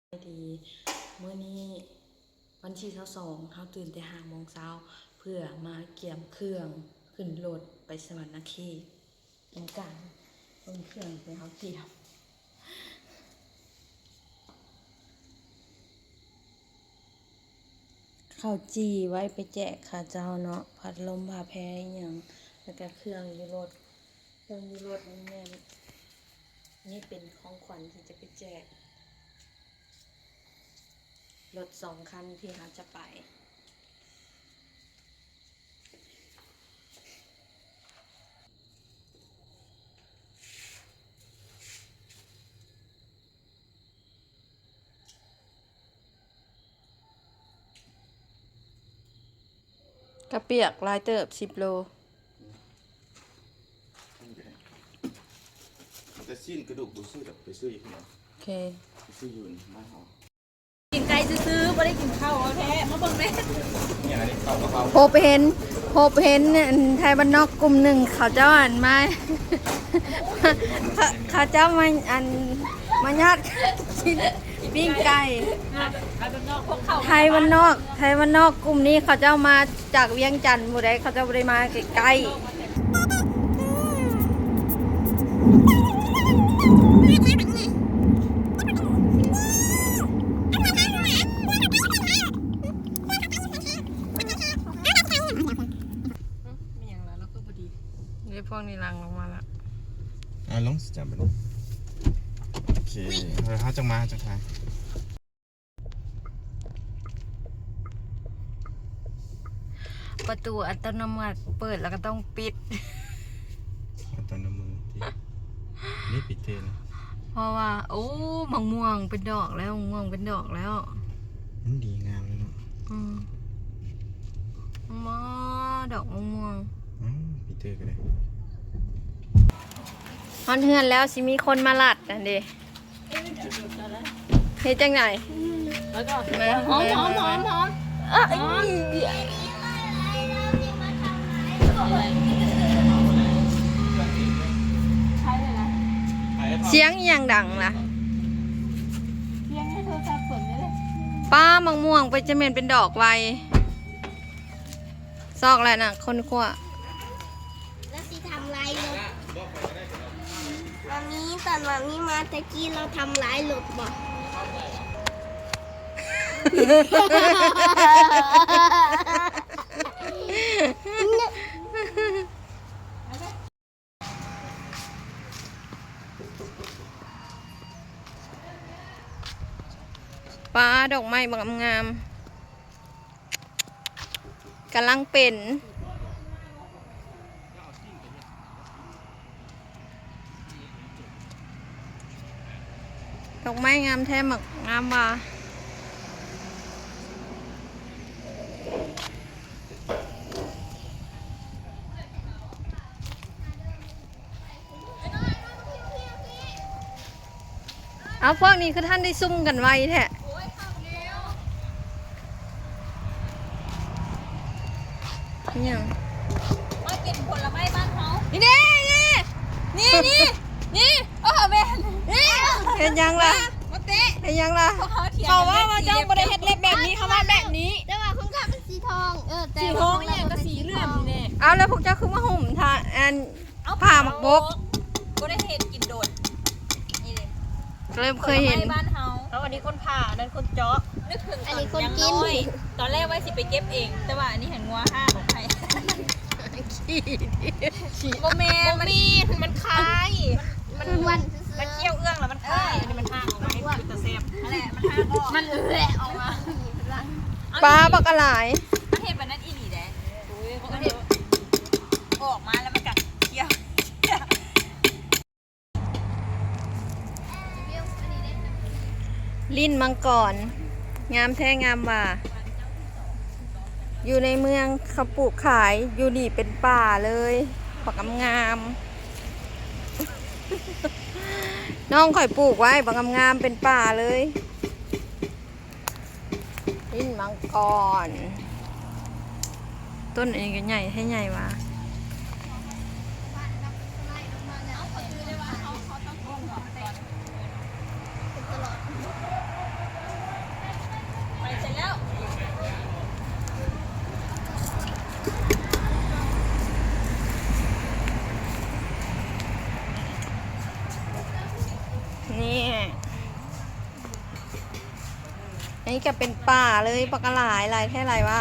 ສະບາຍດີ ມື້ນີ້ວັນທີຊາວສອງ ເຮົາຕື່ນແຕ່ຫ້າໂມງເຊົ້າ ເພື່ອມາກຽມເຄື່ອງຂຶ້ນລົດໄປສະຫວັນນະເຂດນຳກັນ. ເບິ່ງເຄື່ອງທີ່ເຮົາກຽມ ເຂົ້າຈີ່ໄວ້ໄປແຈກເຂົາເຈົ້າເນາະ ພັດລົມ ຜ້າແພ ອີ່ຫຍັງ ແລ້ວກະເຄື່ອງຢູ່ລົດ. ເຄື່ອງຢູ່ລົດນີ້ແມ່ນ ນີ້ເປັນຂອງຂວັນທີ່ຈະໄປແຈກລົດສອງຄັນທີ່ເຮົາຈະໄປ. ກະປຽກຫຼາຍເຕີບ ສິບໂລ. ແຕ່ຊີ້ນກະດູກບໍ່ຊື້ດອກ ໄປຊື້ຢູ່ພຸ້ນເອົາ. ໂອເຄ ໄປຊື້ຢູ່ບ້ານເຮົາ. ກິນໄກ່ຊື່ໆ ບໍ່ໄດ້ກິນເຂົ້າແທ້ ມາເບິ່ງແດ່. ໂພບເຫັນ ໂພບເຫັນອັນໄທບ້ານນອກກຸ່ມໜຶ່ງ ເຂົາເຈົ້າອັນມາ ເຂົາ ເຂົາເຈົ້າມາອັນ ມາຍາດກິນປີ້ງໄກ່. ໄທບ້ານນອກ ໄທບ້ານນອກກຸ່ມນີ້ ເຂົາເຈົ້າມາຈາກວຽງຈັນພຸ້ນໃດ ເຂົາເຈົ້າບໍ່ໄດ້ມາໃກ້ໆ. ນີ້ພວກນີ້ຫຼັ່ງລົງມາລະ. ອ່າ ລົງຊິຈັບບັດນີ້. ໂອເຄ ເຮົາ ເຮົາຈັ່ງມາ ເຮົາຈັ່ງຖ່າຍ. ປະຕູອັດຕະໂນມັດເປີດແລ້ວກະຕ້ອງປິດ. ອັດຕະໂນມັດຕິ ນີ້ປິດເລີຍນະ. ເພາະວ່າ ໂອ້ ໝາກມ່ວງເປັນດອກແລ້ວ ໝາກມ່ວງເປັນດອກແລ້ວ. ມັນດີງາມເລີຍເນາະ. ອືມ ມາ ດອກໝາກມ່ວງ. ອ້າວ ປີເຕີກະໄດ້. ຮອດເຮືອນແລ້ວ ຊິມີຄົນມາລັດຫັ້ນເດ. ເຮັດຈັ່ງໃດ? ແລ້ວກໍ ມາ ຫອມ ຫອມ ຫອມ ຫອມ ຫອມ. ສຽງອີ່ຫຍັງດັງລະ? ປ້າ ໝາກມ່ວງໄປຈະແມ່ນເປັນດອກໄວ. ຊອກແລ້ວນະ ຄົ້ນຄວ້າ. ແລ້ວຊິທຳລາຍລົດ. ມາມີ ຕອນມາມີມາແຕ່ກີ້ ລາວທຳລາຍລົດບໍ່? ປ້າ ດອກໄມ້ບັກງາມໆ ກຳລັງເປັນ ດອກໄມ້ງາມແທ້ ໝາກງາມວ່າ. ເອົາ ພວກນີ້ຄືທັນໄດ້ຊຸ່ມກັນໄວແທ້. ອີ່ຫຍັງ? ມາກິນຜົນລະໄມ້ບ້ານເຮົາ. ນີ້ເດ້ ນີ້ ນີ້ ນີ້ ນີ້. ໂອ້ ແມ່ນ ນີ້. ເຮັດຫຍັງລະ? ມາເຕະ ເຮັດຫຍັງລະ? ພວກເຮົາຖຽງກັນ. ເຂົາວ່າວ່າເຈົ້າບໍ່ໄດ້ເຮັດເລັບແບບນີ້ ເຮົາວ່າແບບນີ້. ແຕ່ວ່າຂອງເຈົ້າມັນສີທອງ. ເອີ ແຕ່ວ່າຂອງເຮົາມັນກະສີເຫຼືອງນີ້ແຫຼະ. ເອົາ ແລ້ວພວກເຈົ້າຄືມາຫຸ້ມຖ້າ ອັນ ເອົາ ຜ່າໝາກບົກ ບໍ່ໄດ້ເຮັດກິນດົນ. ນີ້ເດ້ ເລີ່ມເຄີຍເຫັນ ຜົນລະໄມ້ບ້ານເຮົາ. ເອົາ ອັນນີ້ຄົນຜ່າ ອັນນັ້ນຄົນເຈາະ. ນຶກເຖິງຕອນຍັງນ້ອຍ ຕອນແລກວ່າຊິໄປເກັບເອງ ແຕ່ວ່າອັນນີ້ຫັ້ນງົວຫ້າມອອກໃຫ້. ບໍ່ແມ່ນ ມັນ ມັນຄາຍ ມັນ ມັນ ມັນກ່ຽວເອື້ອງແລ້ວມັນຄາຍ. ອັນນີ້ມັນຫ້າມອອກມາໃຫ້ເປັນຕາແຊບ. ນັ້ນແຫຼະ ມັນຫ້າມອອກ ມັນແຫຼະອອກມາ. ປາບັກອະຫຼາຍ ມັນເຮັດແບບນັ້ນອີ່ຫຼີເດ້. ອອກມາແລ້ວມັນກະກ່ຽວ. ລີ້ນມັງກອນ ງາມແທ້ງາມວ່າ. ຢູ່ໃນເມືອງເຂົາປູກຂາຍ ຢູ່ນີ້ເປັນປ່າເລີຍ ບັກງາມໆ. ນ້ອງຂ້ອຍປູກໄວ້ ບັກງາມໆ ເປັນປ່າເລີຍ. ລີ້ນມັງກອນ ຕົ້ນອັນນີ້ກະໃຫຍ່ແທ້ໃຫຍ່ວ່າ. ເປັນຕະຫຼອດ ນີ້ ອັນນີ້ກໍເປັນປ່າເລີຍ ປາກະຫຼາຍ ຫຼາຍແທ້ຫຼາຍວ່າ.